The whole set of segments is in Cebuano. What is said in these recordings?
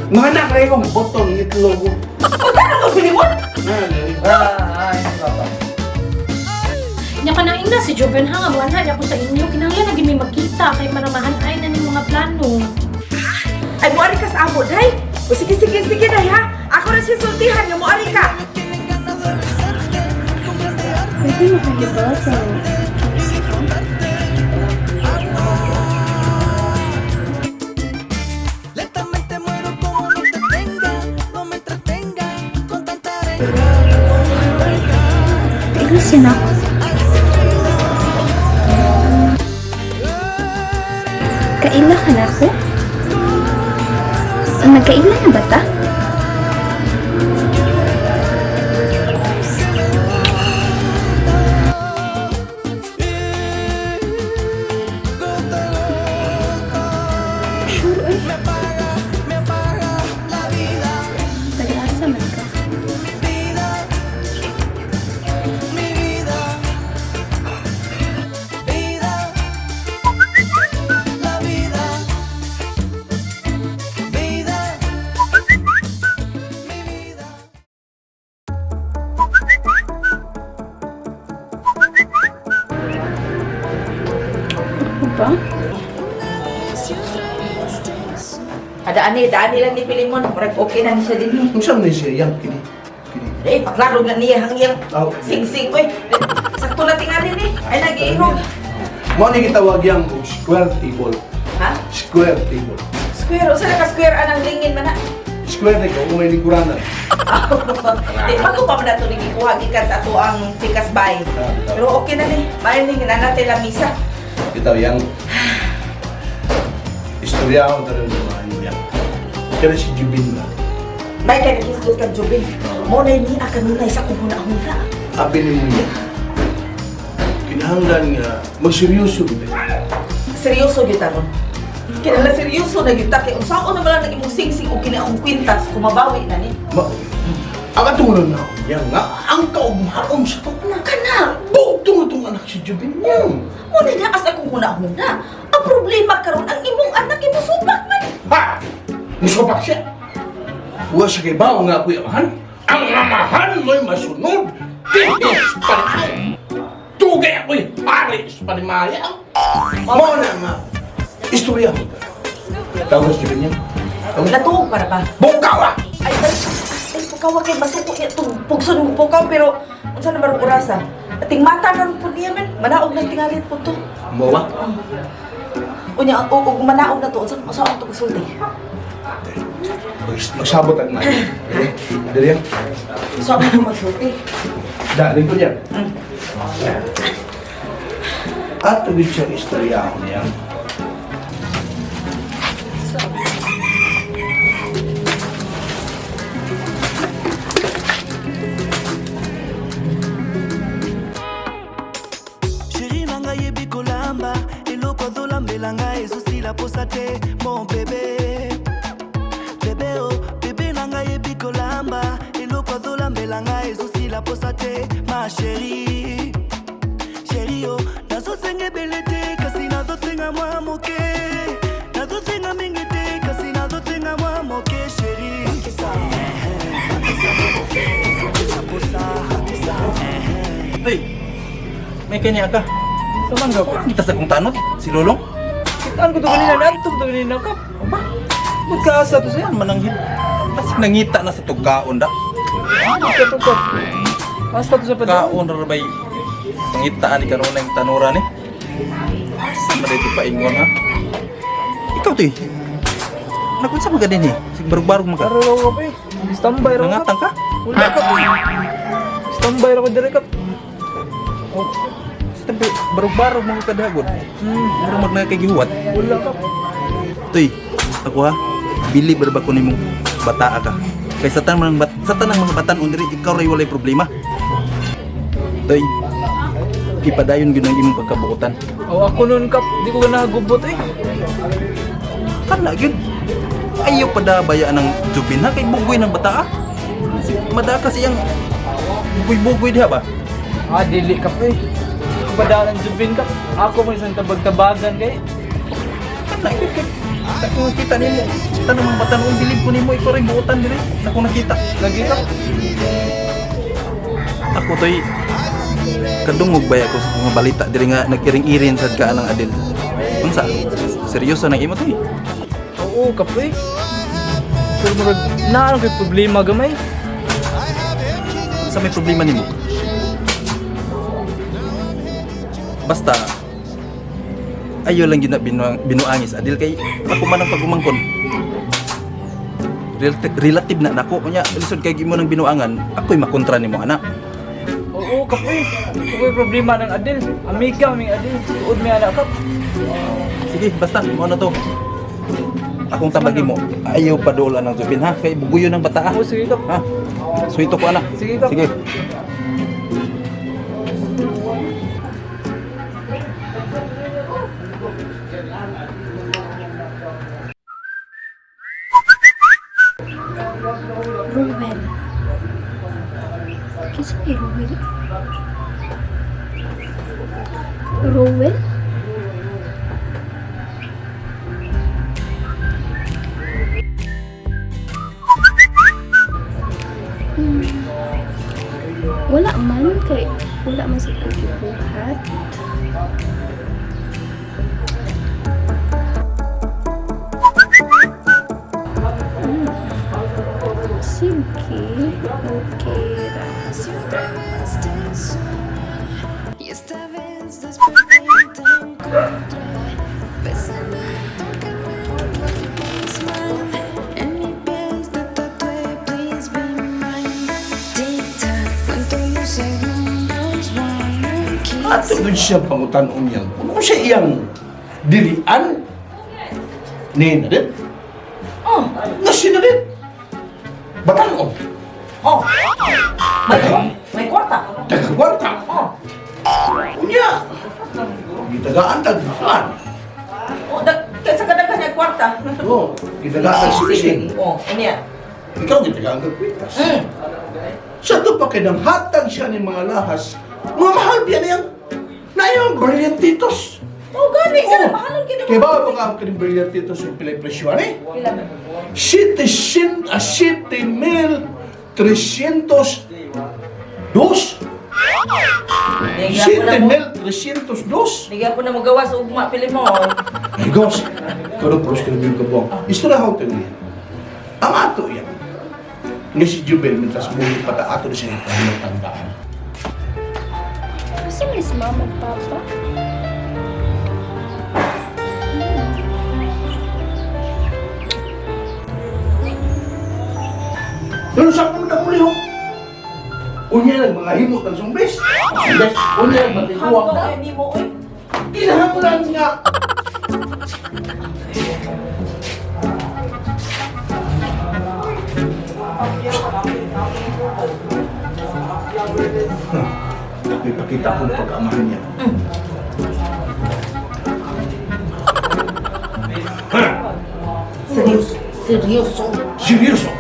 Mga anak na yung botong itlog. Magkano ka Pilimon? Ah, Ay, papa. Nya ka nang ingna si Joven ha nga muanha niya ko sa inyo kinahanglan na gid may magkita kay maramahan ay na ning mga plano. Ay, muari ka sa amo, day. O sige, sige, sige, day, ha? Ako na siya sultihan nga muari ka. Pwede makahibal sa Lentamente muero como no te tenga, no me entretenga con tanta arenga. Kaila siya na ako. Kaila ka na ako? Nagkaila na ba ta? Sure ay. Me apaga la vida, Taga-asa man ka. vida, mi vida, vida, la vida, vida, mi vida. Ako ba? Daan ni lang ni Pilimon. Murag okay na ni siya din. Eh. Kung saan na siya yang kini? Kini. Eh, paklaro na niya hang iyang Oh. sing-sing. Uy, sakto na tingali ni. Ay, nag-iihog. Mao ni gitawag yang og square table. Ha? Square table. Square. Usa na ka square anang lingin man na. Square ni ko kung may lingkuranan. Di, bago pa man nato ni gikuha gikan sa ato ang pikas bay. Pero okay na ni. Maayo ni na natin lamisa. Bitaw yang istorya ako talaga ng mga yang. Kaya si Jubin ba? Bay kay naghisgot kag Jubin. Mo na ni kanunay sa kung huna-huna. Abi ni mo niya. Kinahanglan nga magseryoso gid. Seryoso gyud taron. Kinala seryoso na gyud ta kay unsaon na man lang ang imong singsing og kini akong kwintas kumabawi na ni. Ma ang atunan na ako niya nga ang kaugmaon sa itong anak. Kana Bugtong itong anak si Jubin niya. mo na naa sa akong huna-huna. Ang problema karon ang imong anak imo supak man. Ha! Musupak siya. Huwag sa kibaw nga ako'y amahan. Ang amahan mo'y masunod. Titis panimaya. Tugay ako'y hari sa panimaya. Mo na nga. Istorya mo ka. Tawag sa Jubin niya. Tawag. Natuog para ba? Bukawa! Ay, ay, ay, pukaw kay masuko niya itong pugson mo pukaw, pero unsa na barong orasa? Ating mata na rin po niya man, manaog na tingalit po to. Mawa? Unya, og og manaog na to, unsa unsa ang to sulti? Magsabot ang mali. Dili yan. Unsa ang to magsulti? Dali ko niya. At tugid siyang istorya ako niya. Chéri na ngai yebi kolamba eloko azolambela ngai ezosila posa te mon bebe bebe o bebe na ngai yebi kolamba eloko azolambela ngai ezosila posa te ma chéri chéri o nazosenga ebele te kasi nazosenga mwa moke nazosenga mingi te kasi nazosenga mwa moke chéri Hey, may kanya ka. Sa man ka? Kita sa kong tanot, si Lolong. Kitaan ko to kanina, naantog to kanina kap. Aba, magkaasa to siya, mananghit. Basig nangita na sa tugkaon da. Ka to kap. Asa to sa padung. Kaon ra bay pangitaan ni karon ang tanura ni. Asa man dito paingon ha? Ikaw to eh. Nakunsa man ka din eh. Sig barug-barug man ka. Karo raw kap eh. Standby raw kap. Nangatang ka? Wala kap. Standby raw ko dire kap. Oh, Tabi, barug-barug man ka dagod. Mura mag nakagihuwat. Wala kap. Tuy, ako ha, bili ba ko nimong bataa ka? Kay sa tanang mga sa tanang mga batan diri ikaw ray walay problema. Tuy, ipadayon gyud ang imong pagkabuotan. Oh, ako nun kap, di ko nagubot eh. Kana gyud. Ayaw pa da bayaan ng jubin ha kay bugoy ng bataa. Mada kasi ang bugoy-bugoy diha ba? Ah, dili kap eh. Padalan jubin kap. Ako mo isang tabag-tabagan kay. Kana gyud kay Sa akong nakita nimo, tanong mga batan-on, bilib ko nimo, ikaw rin buotan diri. Sa akong nakita. Lagi ka. Ako toy kadungog ba ako sa mga balita diri nga nagkiring-irin sad ka anang Adel. Unsa? Seryoso nang imo toy? Oo, kapoy. Pero murag naa kay problema gamay. Unsa may problema nimo? Basta ayo lang gyud na binuangis Adel kay ako man ang pagumangkon. Relative na nako unya lisod kay imo nang binuangan, ako'y makontra nimo anak. Oo, kapoy. Kapoy problema ng Adel. Amiga mi Adel. Tuod mi anak kap. Sige, basta mo na to. Akong tabagi mo, ayaw pa dool anang Jubin ha, kay buguyo ng bata ah. Oo, sige kap. Ha? Suwito ko anak. Sige, Kap. Sige. Ruel. Kinsa kay Ruel? Ruel? Wala man kay wala man sa gibuhat. Sige, okay ra. Si otra vez te soñé y esta vez desperté y te encontré. Bésame, tócame, smile. En mi piel te tatué, please be mine. Tic tac, cuento los segundos, wanna kiss. Ato doon siya pangutan-on niyang. Kung siya iyang dilian, ni Nadet. Oh, Nga si Nadet. Batanon. oh. May kwarta. Tagakwarta. Oh. Unya. Gitagaan tagkaan. Oh, dag kaysa kadaghan niya kwarta. Oo, gitagaan tag sigisig. Oh, unya. Ikaw gitagaan kag kwintas. Sa to pa kay hatag siya ni mga lahas. Mga mahal biya niyang na yung brillantitos. Oh, gani, Oh. oh. Mahalon gid Kaya ba ka ang kining brillantitos yung pilay presyo ani? Pila man? 7,302. Nigya po na mo. 7,302. Nigya po na mo gawas ugma pili mo. Ay, gos. Ikaw na puros ka na yung kabuang. Istorya ko tayo niya. Ang ato yan. Nga si Jubel, mintas buhay pa ta ato na siya ng tandaan. Asa man si mama ug papa? Pero sa akong na muli ho. Unya lang mga himot ang sumbes. Sumbes. Unya lang matikuwang Hanggaw na. ay nimo oy. Kinahanglan nga. May pakita akong pag-amahan niya. Seryoso. Seryoso. Seryoso.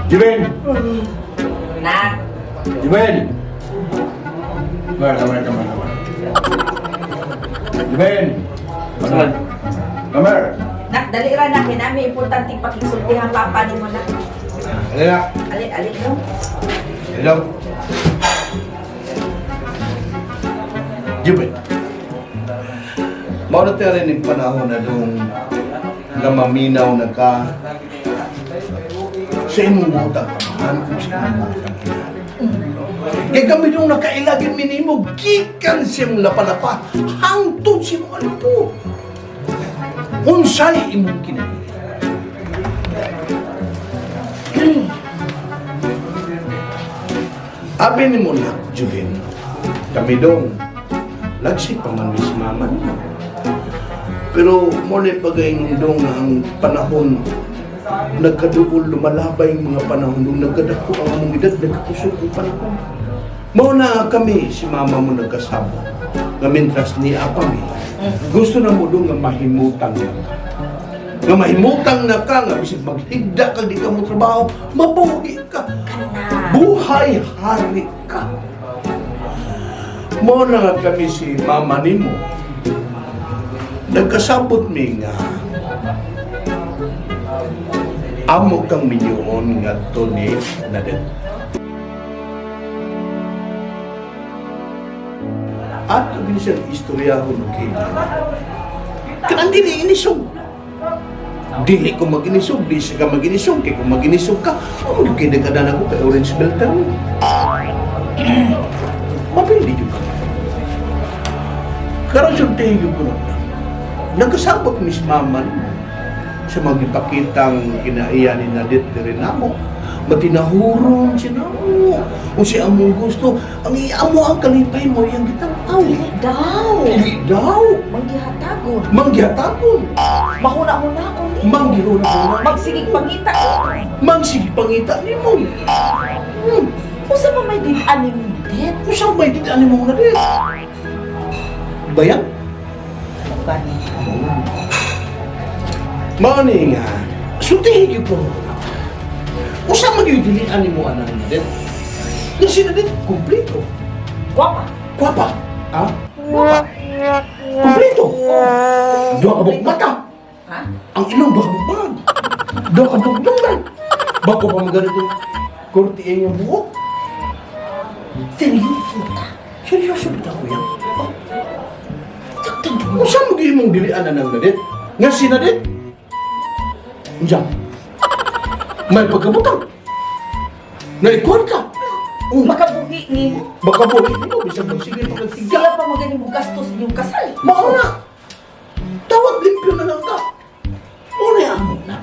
Jiben! Na. Jiben! Kamar, kamar, kamar, kamar. Jiben! Kamar. Kamar. Nak, dali ra na kay nami importanteng pakigsultihan papa nimo na. Halina. Ali ali no. Hello. Jiben. Mao na tayo rin yung panahon na dong nga maminaw na ka sa imong butang pamahan kung sa imong butang inahan. Kay kami nung nakailagin minimo, gikan siyang lapalapa, hangtod sa imong alipo. Unsay imong kinabuhi. Abi ni mo na, Jubin, kami dong, lagsi pa man ni si mama niya. Pero mo na pagay dong nga ang panahon, nagkaduol lumalabay ang mga panahon dong nagkadako ang among edad, nagkakusog ang panahon. Mao na kami, si mama mo nagkasama, nga mintras ni apa mi, gusto na mo dong nga mahimutang na ka. Nga mahimutang na ka, nga bisag maghigda ka, di ka mo trabaho, mabuhi ka. Buhay hari ka. Mo na nga kami si mama nimo. Nagkasabot mi nga amo kang minyoon nga to ni Nadet. At gini siyang istorya ko nung kay Kanang dili inisog. Dili ko maginisog, di siya ka maginisog, kay kung maginisog ka, oh, kinagkadana ko kay Orange Belter. Mapili yun ka. Karon sultihin yung kuno na. Nagkasabot mis mama nimo sa mga ipakitang kinaiya ni Nadit diri namo. Matinahuron si namo. O si among gusto, ang iamo ang kalipay mo yang gitanaw. Dili daw. Dili daw. Manggihatagon. Manggihatagon. Mahuna-huna ko ni. Manggihuna-huna. Magsigig pangita. Magsige pangita nimo. Usa pa may din anim dit. Usa may dit ani mo na dit. Bayang? Gani. Mao ni nga, sultihin gyud ko. Usa man gyud dili ani mo anang dit. Nga sila dit kumpleto. Guwapa. Kwapa. Ha? Kwapa. Kumpleto. Duha ka buok mata. Ha? Ang ilong duha ka buok bag. Duha ka buok dunggan. Bako pa maganito kurti ang iyong buhok. Seryoso ta. Seryoso ba ko yan? Usa mo gyud imong dilian anang Nadit? Nga si Nadit? Unsa? May pagkabutang. Naikwarta. Oh, Makabuhi nimo. baka po mo bisag magsige pa kag tiga. Sila pa magani mo gastos inyong kasal. Mao na. Tawag limpyo na lang ka. Una amo na.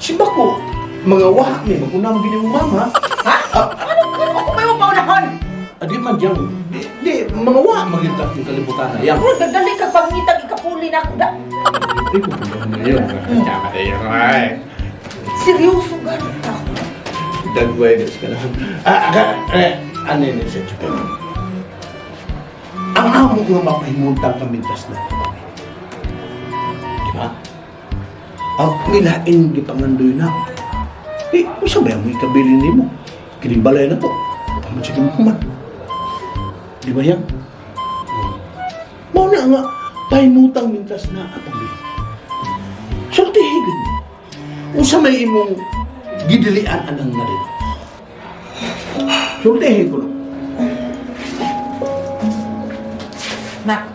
Si Bako, mga waha ni magunang gini mo mama. Ha? Ano ano ako may mapaunahon? Adi man diyang, di, di mga waha magintak yung kalibutan na yan. Bro, dadali ka pangitag ikapuli na ako da. Di ko po na yun. Ay. Seryoso gani ka. Dagway ka na. Ah, ah, eh, ano yun sa Japan? Ang amo nga mapahimuntang kamintas na. Di ba? Ang nilain di pangandoy na. Eh, kung ba yung ikabilin nimo? Kining balay na to. Paman siya human. Di ba yan? Mao na nga, pahimutang mintas na atong Sultihin. Usa may imong gidilian anang na rin. Sultihin ko no. Nak,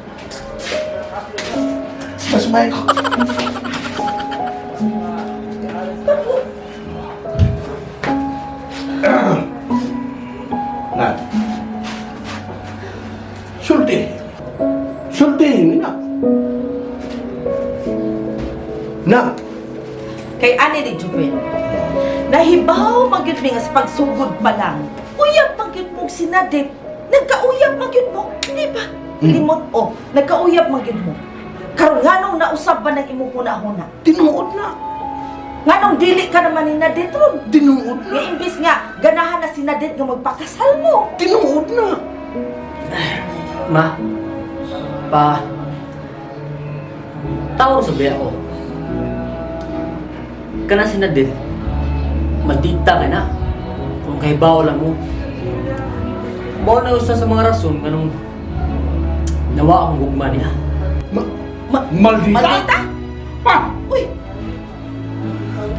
Mas may ko. Na. Sulti. Sultihin na. Na. kay ani ni Juben. Nahibaw magyud mi nga sa pagsugod pa lang. Uyab magyud mo sinadit. Nagkauyab magyud mo, di ba? Limot o, nagkauyab magyud mo. Karon nganong nausab ba ng imong huna-huna? Tinuod na. Nganong dili ka naman ni Nadit ron? Tinuod na. Nga imbis nga ganahan na si Nadit nga magpakasal mo. Tinuod na. Ma, pa, tawag sa biya ko. Kana si Nadine, maldita ka na. Kung kahibaw lang mo. Mao na usa sa mga rason nganong nawa akong gugma niya. Ma Ma maldita. Maldita? Pa! Uy,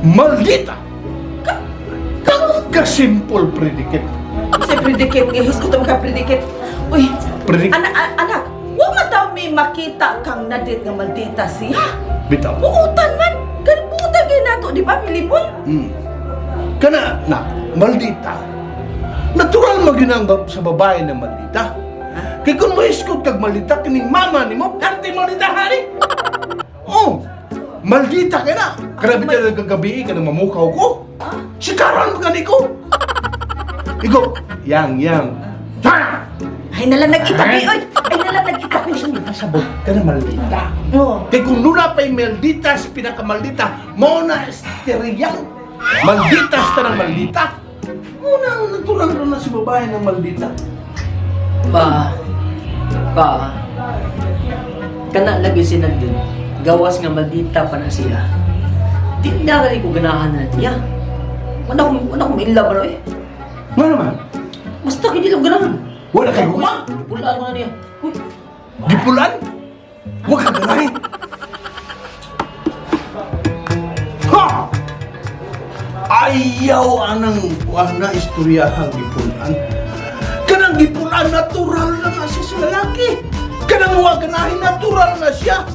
Maldita! Ka ka ka-simple predicate. sa predicate nga his ko ka predicate. Uy, Predict- anak, anak, wa man daw may makita kang Nadit nga maldita siya. Bitaw. Buutan man! Kalibutan kayo nato, di ba, Milimon? Kana na maldita. Natural mo gyud ang sa babae na maldita. Kay kung moiskot kag maldita kining mama nimo, kante maldita hari. Oh, maldita ka na. Grabe talaga kagabi ka na mamukaw ko. Sikaran mo gani ko. Ikaw, yang yang. Ha! Ay, nalang nag-itabi, oy! Ay, nalang nag-itabi. Sabot ka na maldita. Oo. Kay kung nula pa'y maldita sa pinakamaldita, mao na esteriyang. Maldita sa tanang maldita. Muna ang natural na si babae ng maldita. Pa, pa, kana lagi si Nadine, gawas nga maldita pa na siya. Di na rin ko ganahan na niya. Wala akong in love ano eh. Nga naman, Basta hindi ko ganahan. wala kay gugma. Pulaan ko na niya. Uy, Gipulan? Huwag ka ganahin. Ayaw anang kuan na istoryahang gipulan. Kanang gipulan natural na nga siya sa lalaki. Kanang wa ganahin natural na siya.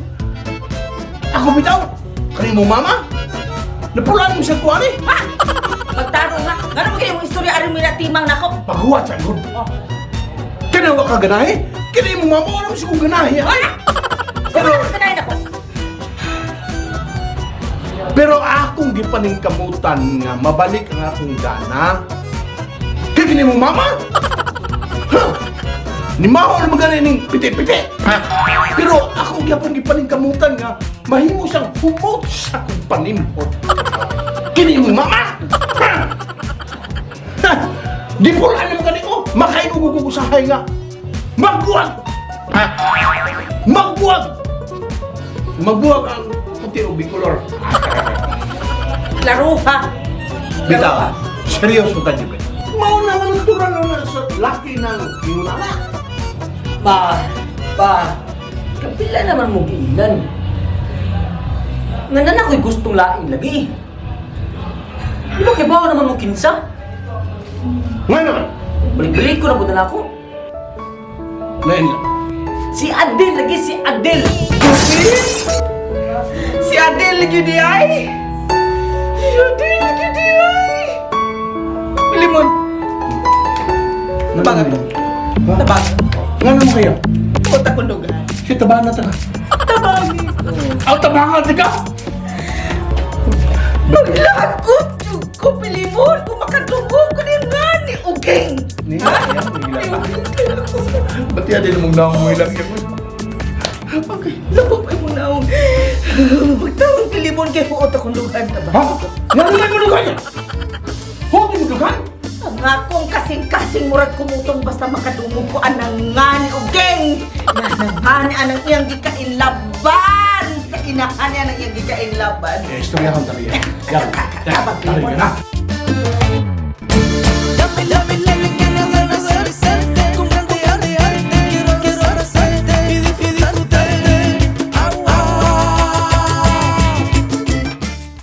Ako bitaw, kanimo mama. Napulan mo siya kuan eh. Ha? Magtarong ha? Ngano mo kayong istorya aron mo timang nako? Paghuwat sa gud. Kanang wa ka ganahi? Kani mo mama wala mo siya kong ganahi. Ha? Pero ganahin ako. Pero akong gipaningkamutan nga mabalik ang akong gana. Kay kini mo mama? Huh? Ni maho naman gani ning piti-piti. Pero ako gyapon gipaningkamutan nga mahimo siyang humot sa akong panimhot. Kini mo mama? Ha? Ha? Di pula naman gani ko makainugo ko usahay nga. Magbuwag! Magbuwag! Magbuwag ang puti o bicolor. Laro ha. Bitaw, seryoso ka, Jibet. Mao na nga natural na sa laki ng inunana. Pa, pa, kapila naman mo giilan. Nga na ako'y gustong laing lagi. Di ba kibaw naman mo kinsa? Nga naman, Balik-balik ko na po na ako. ngayon lang. Si Adel lagi, si Adel! Si Adele gyud di ay. Si Adele gyud di ay. Limon. Tabangan ko. Tabangan. Nga naman kaya? Puta kong dugan. Si tabangan na taga. Tabangan. Aw, tabangan ka! Paglagot jud ko Pilimon kung makadungog ko ni nga ni Uging. Ni, Ba't yan din mong naungoy lang yan? Okay, labo pa mo naong. Pagtawag Pilimon kay huot akong dugan ta ba? Ha? Nga naman mo dugan niya? Huwag mo dugan? Ang akong kasing-kasing murag kumutong basta makadungog ko anang nga ni Uging. Nga nga ni anang iyang gikainlaban. Sa inahan ni anang iyang gikainlaban. Eh, istorya kang tariya. Yan, Tabang, tariya na.